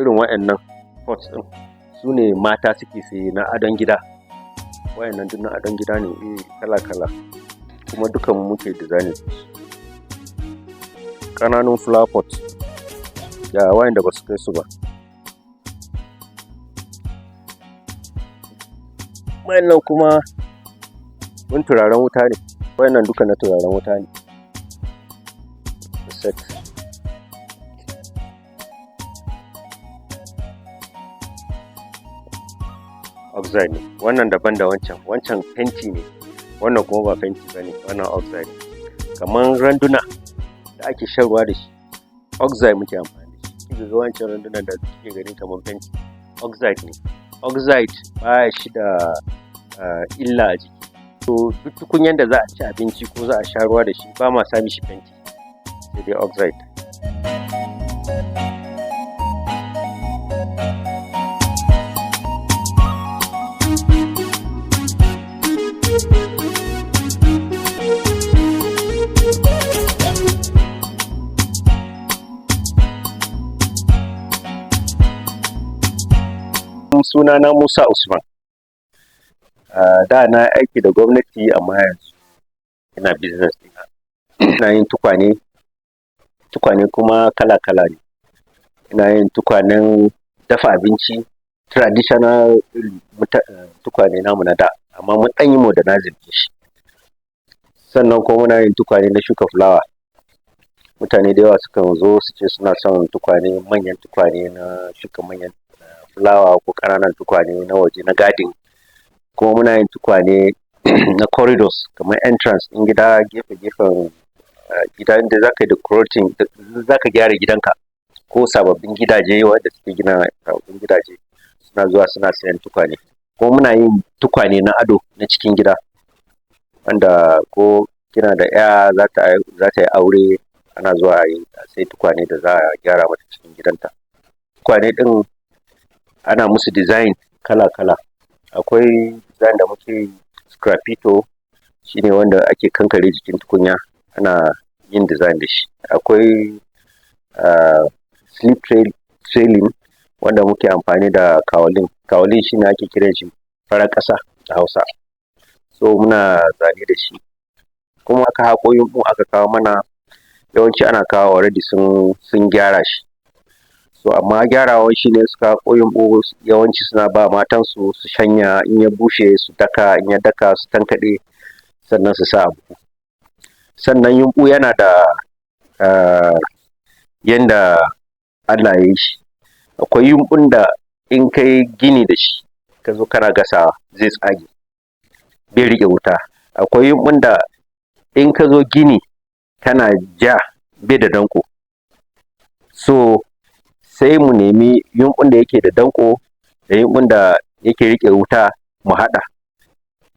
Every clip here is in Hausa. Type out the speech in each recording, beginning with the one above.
Irin waɗannan pots ɗin su ne mata suke saye na adon gida. Waɗannan duk na adon gida ne, iri kala-kala, kuma dukan mu muke designing su. Ƙananun flower pot da waɗanda ba su kai su ba. Waɗannan kuma mun turaren wuta ne, waɗannan duka na turaren wuta ne. Set. Oxide ne, wannan daban da wancan, wancan fenti ne, wannan kuma ba fenti ba ne, wannan oxide ne. Kaman randuna da ake shan ruwa da shi, oxide muke amfani da shi. Kika ga wancan randunan da kike gani kaman fenti, oxide ne. Oxide ba shi da illa a jiki. To, duk tukunyan da za a ci abinci ko za a sha ruwa da shi, ba ma sa mishi fenti, sai dai oxide. Sunana Musa Usman. Da na aiki da gwamnati, amma yanzu ina business ɗina. Ina yin tukwane, tukwane kuma kala-kala ne. Ina yin tukwanen dafa abinci, traditional tukwane namu na da, amma mun ɗan yi modernizing ɗin shi. Sannan kuma muna yin tukwane na shuka fulawa. Mutane da yawa sukan zo su ce suna son tukwane, manyan tukwane na shuka manyan fulawa ko ƙananan tukwane na waje na garden. Kuma muna yin tukwane na corridors, kamar entrance ɗin gida, gefe-gefen gida inda za ka yi decorating, za ka gyara gidanka, ko sababbin gidaje, wanda suke gina sababbin gidaje suna zuwa suna sayan tukwane. Kuma muna yin tukwane na ado na cikin gida, wanda ko kina da 'ya za ta yi aure, ana zuwa a sai tukwane da za a gyara mata cikin gidanta. Tukwane ɗin ana musu design kala-kala. Akwai design da muke yi, sgraffito, shine wanda ake kankare jikin tukunya ana yin design da shi. Akwai slip trailing wanda muke amfani da kaolin. Kaolin shine ake kiran shi farar ƙasa da Hausa. So muna zane da shi. Kuma aka haƙo yumɓu aka kawo mana, yawanci ana kawo already sun gyara shi. So amma gyarawan shi ne suka haƙo yumɓu, yawanci suna ba matansu su shanya, in ya bushe su daka, in ya daka su tankaɗe, sannan su sa a buhu. Sannan yumɓu yana da yanda Allah ya yi shi. Akwai yumɓun da in ka yi gini da shi, ka zo kana gasawa, zai tsage, bai riƙe wuta. Akwai yumɓun da in ka zo gini kana ja, bai da danƙo. So sai mu nemi yumɓun da yake da danƙo da yumɓun da yake riƙe wuta mu haɗa,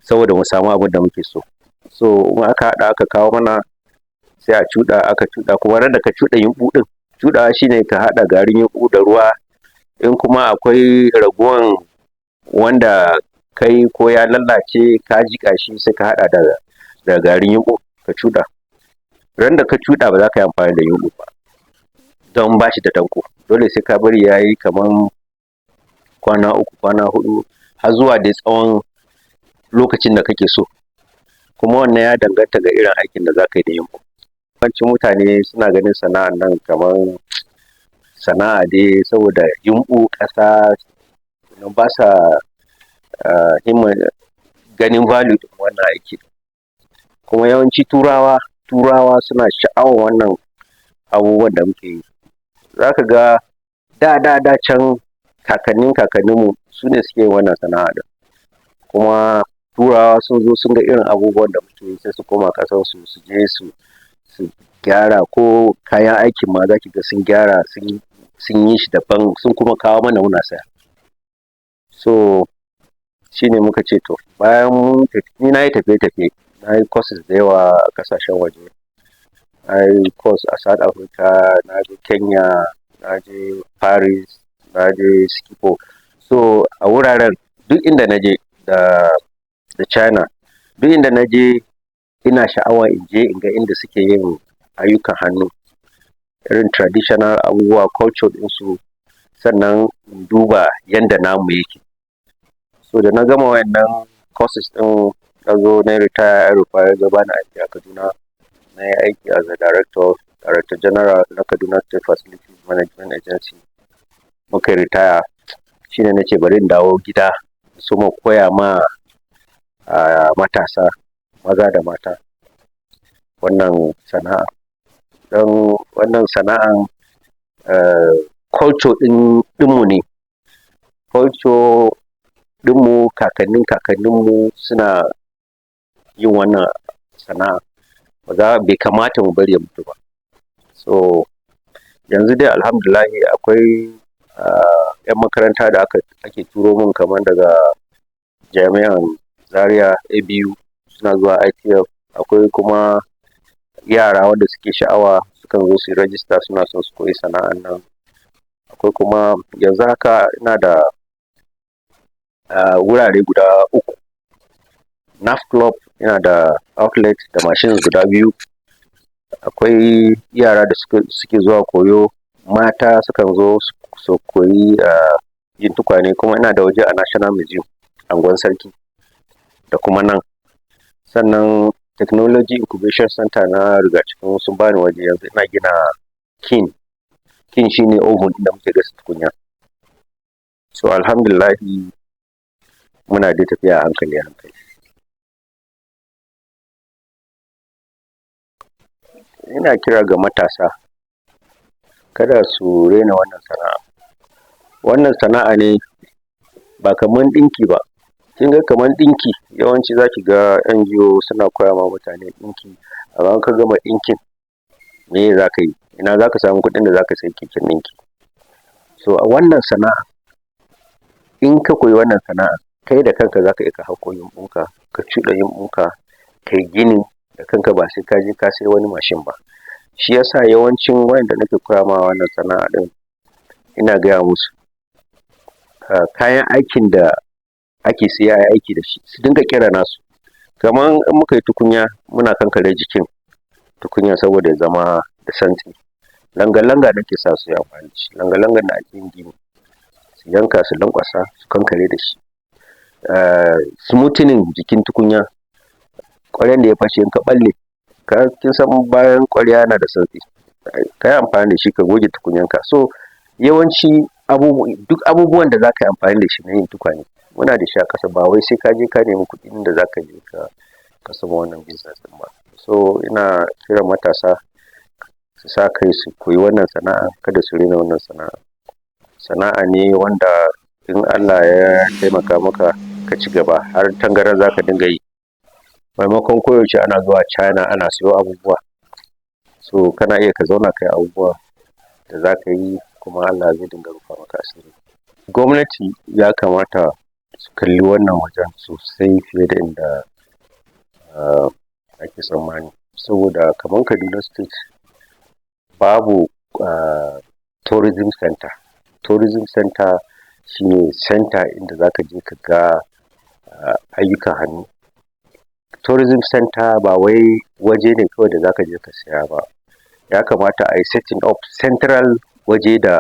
saboda mu samu abin da muke so. So in aka haɗa aka kawo mana, sai a cuɗa, aka cuɗa. Kuma ran da ka cuɗa yumɓu ɗin, cuɗawa shine ka haɗa garin yumɓu da ruwa, in kuma akwai ragowan wanda kai ko ya lalace ka jiƙa shi, sai ka haɗa da garin yumɓu ka cuɗa. Ran da ka cuɗa, ba za ka yi amfani da yumɓu ba don ba shi da danƙo. Dole sai ka bari ya yi kaman kwana 3, kwana 4, har zuwa dai tsawon lokacin da kake so. Kuma wannan ya danganta ga irin aikin da za ka yi da yumɓu. Yawancin mutane suna ganin sana'an nan kaman sana'a dai saboda yumɓu, ƙasa, ba sa himma ganin value ɗin wannan aiki. Kuma yawanci turawa suna sha'awan wannan abubuwan da muke yi. Za ka ga da da da can kakannin kakanninmu su ne suke yin wannan sana'a ɗin. Kuma turawa sun zo sun ga irin abubuwan da muke yi, sai su koma ƙasarsu su je su gyara, ko kayan aikin ma za ki ga sun gyara, sun yi shi daban, sun kuma kawo mana muna saya. So shi ne muka ce, to, bayan ni na yi tafiye-tafiye, na yi courses da yawa a ƙasashen waje. Na yi course a South Africa, na je Kenya, na je Paris, na je Schiphol. So a wuraren duk inda na je da China, duk inda na je ina sha'awa in je in ga inda suke yin ayyukan hannu, irin traditional abubuwa, culture ɗinsu. Sannan in duba yanda namu yake. So da na gama wayannan courses ɗin, na zo na yi ritaya, El-Rufai ya zo bani aiki a Kaduna. Na yi aiki as a director, director general na Kaduna State Facilities Management Agency. Muka yi ritaya, shine na ce bari in dawo gida in soma koya ma matasa maza da mata wannan sana'a. Don wannan sana'an culture ɗinmu ne. Culture ɗinmu, kakannin kakanninmu suna yin wannan sana'a. Ba za, bai kamata mu bari ya mutu ba. So yanzu dai alhamdulillahi akwai 'yan makaranta da ake turo min kamar daga jami'an Zaria, ABU, suna zuwa ITF. Akwai kuma yara wanda suke sha'awa, sukan zo su yi register, suna son su koyi sana'an nan. Akwai kuma yanzu haka ina da wurare guda uku. NAF Club, ina da outlet da machines guda biyu. Akwai yara da suke zuwa koyo, mata sukan zo su koyi yin tukwane. Kuma ina da waje a National Museum, Anguwan Sarki, da kuma nan. Sannan Technology Incubation Center na Rigacikun sun bani waje, yanzu ina gina kiln. Kiln shine oven ɗin da muke gasa tukunya. So alhamdulillahi muna dai tafiya a hankali a hankali. Ina kira ga matasa kada su raina wannan sana'a. Wannan sana'a ne ba kaman ɗinki ba. Kin ga kaman ɗinki, yawanci za ki ga NGO suna koya ma mutane ɗinki, amma in ka gama ɗinkin, meye za ka yi? Ina za ka samu kuɗin da za ka sayi keken ɗinki? So a wannan sana'a, in ka koyi wannan sana'a, kai da kanka za ka iya ka haƙo yumɓunka, ka cuɗa yumɓunka, ka yi gini da kanka, ba sai ka je ka sai wani mashin ba. Shi yasa yawancin wayanda nake koya ma wannan sana'a ɗin, ina gaya musu kayan aikin da ake siya a yi aiki da shi, su dinga ƙera nasu. Kaman in muka yi tukunya, muna kankare jikin tukunyan saboda ya zama da santsi. Langa-langa nake sa su yi amfani da shi, langa-langan da ake yin gini, su yanka, su lanƙwasa, su kankare da shi. Smoothening jikin tukunya, ƙwaryan da ya fashe, in ka ɓalle, kin san bayan ƙwarya yana da santsi, ka yi amfani da shi ka goge tukunyanka. So yawanci duk abubuwan da za ka yi amfani da shi na yin tukwane, muna da shi a ƙasa, ba wai sai ka je ka nemi kuɗin da za ka je ka soma wannan business ɗin ba. So ina kiran matasa su sa kai su koyi wannan sana'a, kada su raina wannan sana'a. Sana'a ne wanda in Allah ya taimaka maka ka ci gaba, har tangaran za ka dinga yi. Maimakon koyaushe ana zuwa China ana siyo abubuwa. So kana iya ka zauna ka yi abubuwa da za ka yi, kuma Allah zai dinga rufa maka asiri. Gwamnati ya kamata su kalli wannan wajen sosai fiye da inda ake tsammani. Saboda kamar Kaduna State babu tourism center. Tourism center shine center inda za ka je ka ga ayyukan hannu. Tourism center ba wai waje ne kawai da za ka je ka saya ba. Ya kamata a yi setting up central waje da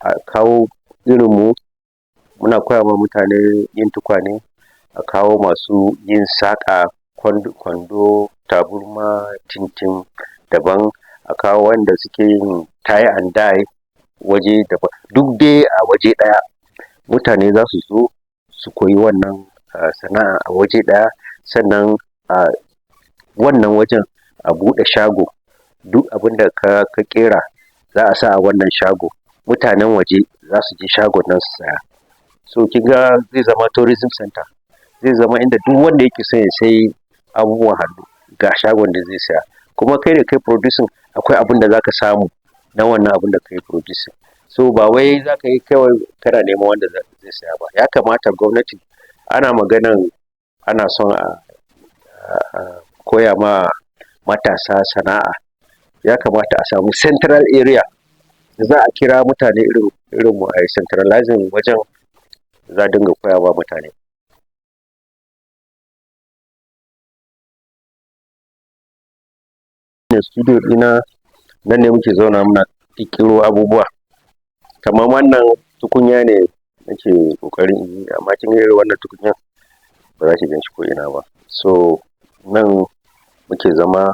a kawo irinmu muna koya ma mutane yin tukwane, a kawo masu yin saƙa, kwando, taburma, tintin daban, a kawo wanda suke yin tie and dye waje daban. Duk dai a waje ɗaya mutane za su zo su koyi wannan sana'a a waje ɗaya. Sannan a wannan wajen a buɗe shago, duk abin da ka ƙera za a sa a wannan shago, mutanen waje za su je shagon nan su saya. So kin ga zai zama tourism center, zai zama inda duk wanda yake son ya sai abubuwan hannu, ga shagon da zai saya. Kuma kai da kai producing, akwai abin da za ka samu na wannan abin da ka yi producing. So ba wai za ka yi kawai kana neman wanda zai saya ba. Ya kamata gwamnati, ana maganan ana son a koya ma matasa sana'a, ya kamata a samu central area da za a kira mutane irin irinmu, a yi centralizing wajen za a dinga koya wa mutane. Studio ɗina nan ne muke zauna muna ƙirƙiro abubuwa. Kamar wannan tukunya ne nake ƙoƙarin in yi, amma kin ga irin wannan tukunyan ba za ki gan shi ko ina ba. So nan muke zama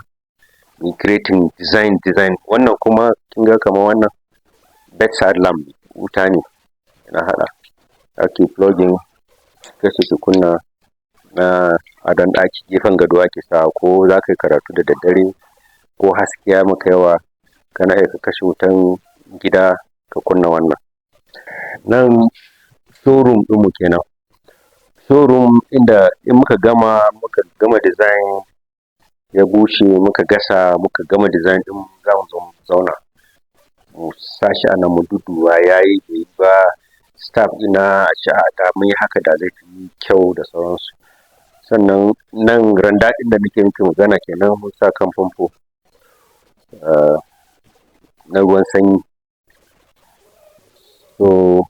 mu creating design design. Wannan kuma kin ga kamar wannan bedside lamp, wuta ne na haɗa, ake plugging, kashe ki kunna, na adon ɗaki, gefen gado ake sawa. Ko za ka yi karatu da daddare ko haske ya maka yawa, kana iya ka kashe wutan gida ka kunna wannan. Nan showroom ɗinmu kenan, showroom inda in muka gama design, ya bushe, muka gasa, muka gama design ɗin, za mu zo mu zauna mu sa shi a nan, mu dudduba ya yi, bai yi ba, staff ɗina a ce a da mun yi haka da zai fi kyau da sauransu. Sannan nan randa ɗin da nake miki magana kenan, mun sa kan famfo na ruwan sanyi. So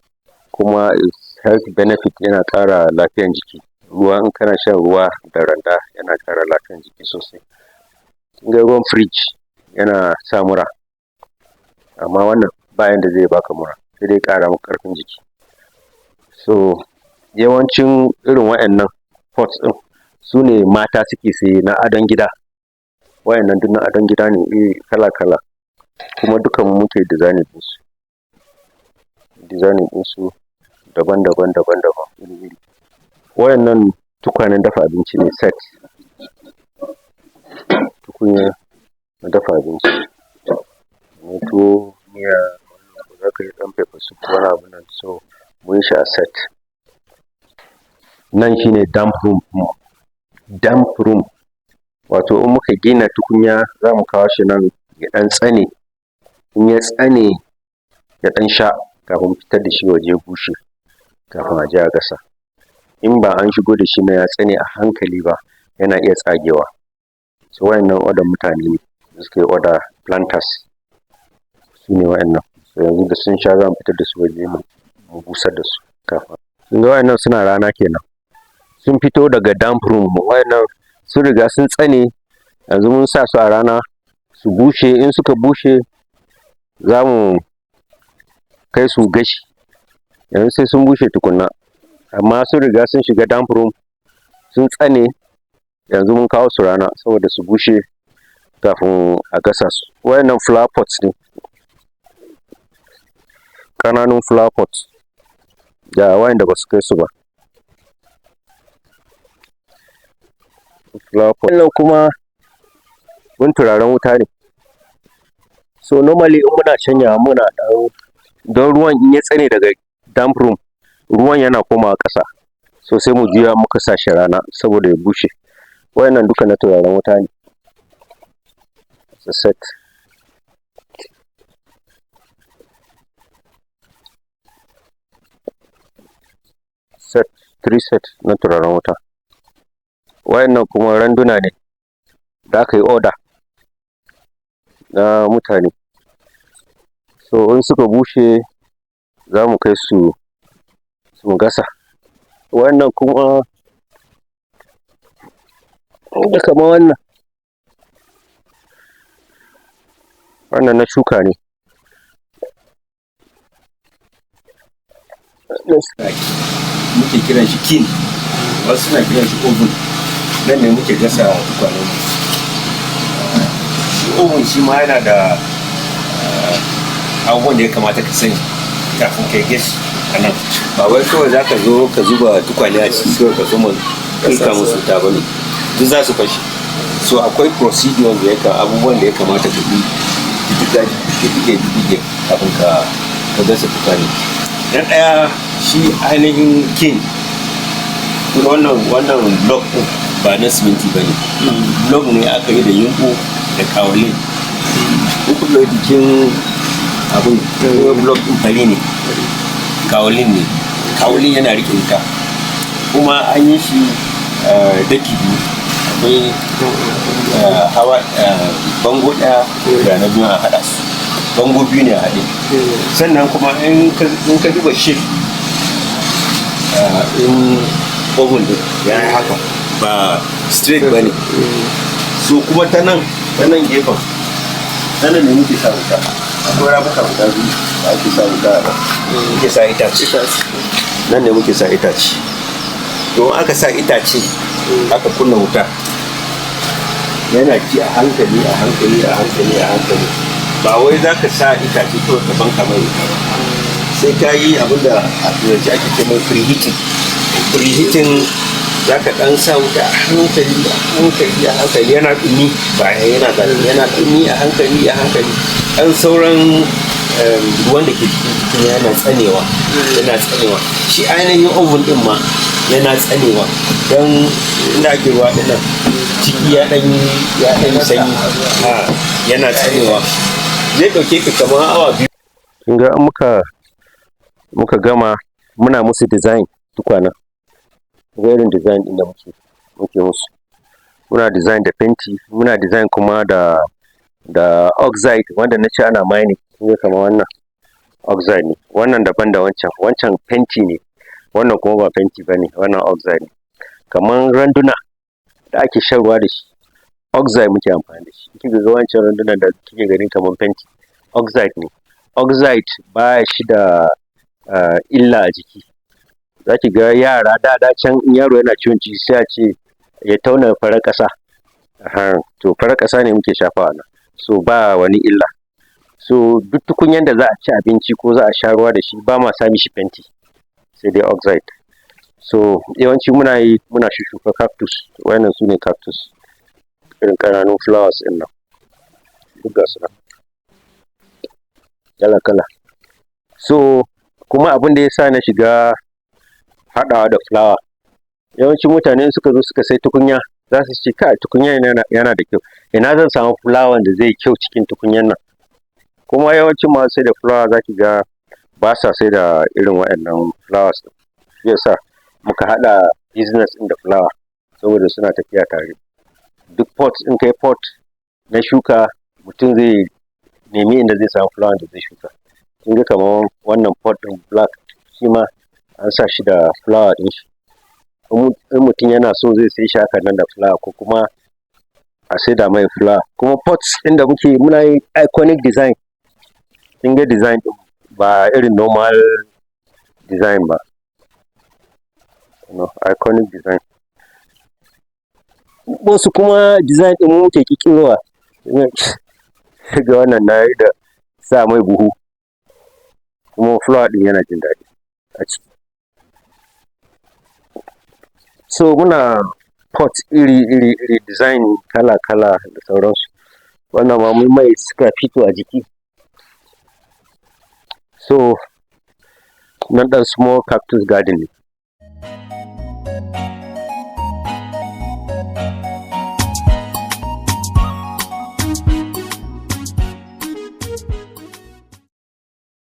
kuma is health benefit, yana ƙara lafiyan jiki. Ruwa, in kana shan ruwa da randa, yana ƙara lafiyan jiki sosai. Kin ga ruwan fridge yana sa mura, amma wannan ba yanda zai baka mura, sai dai ya ƙara maka ƙarfin jiki. So yawancin irin waɗannan pots ɗin su ne mata suke saye na adon gida. Waɗannan duk na adon gida ne, iri kala kala, kuma dukan mu muke designing ɗinsu, designing ɗinsu daban daban, daban daban, iri iri. Waɗannan tukwanen dafa abinci ne, set tukunya na dafa abinci na tuwo, miya, za ka yi ɗan pepper soup, wani abun nan. So mun yi shi a set. Nan shine damp room. Damp room wato in muka gina tukunya, za mu kawo shi nan ya ɗan tsane. In ya tsane, ya ɗan sha kafin mu fitar da shi waje ya bushe kafin a je a gasa. In ba an shigo da shi nan ya tsane a hankali ba, yana iya tsagewa. So waɗannan order mutane ne da suka yi order planters, su ne waɗannan. So yanzu da sun sha, za mu fitar da su waje mu busar da su kafin. Kun ga waɗannan suna rana kenan, sun fito daga damp room. Waɗannan sun riga sun tsane, yanzu mun sa su a rana su bushe. In suka bushe, za mu kai su gashi. Yanzu sai sun bushe tukunna, amma sun riga sun shiga damp room sun tsane. Yanzu mun kawo su rana saboda su bushe kafin a gasa su. Waɗannan flower pots ne, ƙananun flower pots da waɗanda ba su kai su ba, flower pot. Wannan kuma gun turaren wuta ne. So normally in muna shanyawa, muna ɗan don ruwan in ya tsane daga damp room, ruwan yana komawa ƙasa. So sai mu juya muka sa shi rana saboda ya bushe. Waɗannan duka na turaren wuta ne, set set three set na turaren wuta. Waɗannan kuma randuna ne da aka yi order na mutane. So in suka bushe, za mu kai su mu gasa. Wannan kuma kamar wannan na shuka ne. Muke kiran shi kiln, wasu suna kiran shi oven. Nan ne muke gasa tukwanen. Shi oven shi ma yana da abubuwan da ya kamata ka sani kafin kai gashi a nan. Ba wai kawai za ka zo ka zuba tukwane a ciki kawai ka zo mu kinka musu wuta ba ne, duk za su fashe. So akwai procedure da ya abubuwan da ya kamata ka bi diddige diddige kafin ka gasa tukwane. Na ɗaya, shi ainihin kiln, wannan block ɗin ba na siminti ba ne, block ne aka yi da yumɓu da kaolin. In kuka jikin abin, block ɗin fari ne, kaolin ne. Kaolin yana riƙe wuta, kuma an yi shi daki biyu, akwai hawa bango ɗaya da na biyu a haɗa su, bango biyu ne a haɗe. Sannan kuma in ka duba shape in oven din, ya yi haka, ba straight ba ne. So kuma ta nan gefen, ta nan ne muke sa wuta. Akwai ramuka guda biyu. Da ake sa wuta a nan, muke sa itace. Itace. Nan ne muke sa itace. Don aka sa itace, aka kunna wuta, yana ci a hankali, a hankali, a hankali, a hankali. Ba wai za ka sa itace kawai ka banka mai wuta ba, sai ka yi abin da a turanci ake ce mai preheating. Preheating, za ka dan sa wuta a hankali, a hankali, a hankali, yana dumi, ba yana zafi, yana dumi a hankali, a hankali. Dan sauran ruwan da ke cikin cikin yana tsanewa, yana tsanewa. Shi ainihin oven din ma yana tsanewa, don inda ake ruwa din nan ciki ya dan sanyi. Yana tsanewa, zai dauke ka kamar awa 2. Kin ga in muka gama, muna musu design tukwanen. Ga irin design ɗin da muke musu. Muna design da fenti, muna design kuma da oxide wanda na ce ana mining. Kun ga kamar wannan oxide ne. Wannan daban da wancan, wancan fenti ne, wannan kuma ba fenti ba ne, wannan oxide ne. Kamar randuna da ake shan ruwa da shi, oxide muke amfani da shi. In kika ga wancan randunan da kike ganin kamar fenti, oxide ne. Oxide ba shi da illa a jiki. Za ki ga yara da da can, in yaro yana ciwon ciki, sai a ce ya tauna farar ƙasa. To farar ƙasa ne muke shafawa nan. So ba wani illa. So duk tukunyan da za a ci abinci ko za a sha ruwa da shi, ba ma sa mishi fenti, sai dai oxide. So yawanci muna yi, muna shusshuka cactus. Waɗannan su ne cactus, irin ƙananun flowers ɗin nan. Duk ga su nan kala kala. So kuma abin da ya sa na shiga haɗawa da flower, yawancin mutane in suka zo suka sai tukunya, za su ce, "Kai, tukunyan yana da kyau, ina zan samu fulawan da zai yi kyau cikin tukunyan nan?" Kuma yawancin masu saida fulawa, za ki ga ba sa saida irin waɗannan flowers ɗin. Shi ya sa muka haɗa business ɗin da fulawa, saboda suna tafiya tare. Duk pot, in kai pot na shuka, mutum zai nemi inda zai samu fulawan da zai shuka. Kin ga kamar wannan pot ɗin black, shi ma an sa shi da fulawa ɗin shi. In mutum yana so, zai saye shi haka nan da fulawa, ko kuma a saida mai fulawa. Kuma pots ɗin da muke muna yin iconic design. Kin ga design ɗin ba irin normal design ba. No, iconic design. Wasu kuma design ɗin mu muke ƙirƙirowa. Ga wannan na yi da sa mai buhu, kuma fulawa ɗin yana jin daɗi a ciki. So muna pot iri iri iri, design kala kala da sauransu. Wannan ma mun mai sgraffito a jiki. So nan ɗan small cactus garden ne.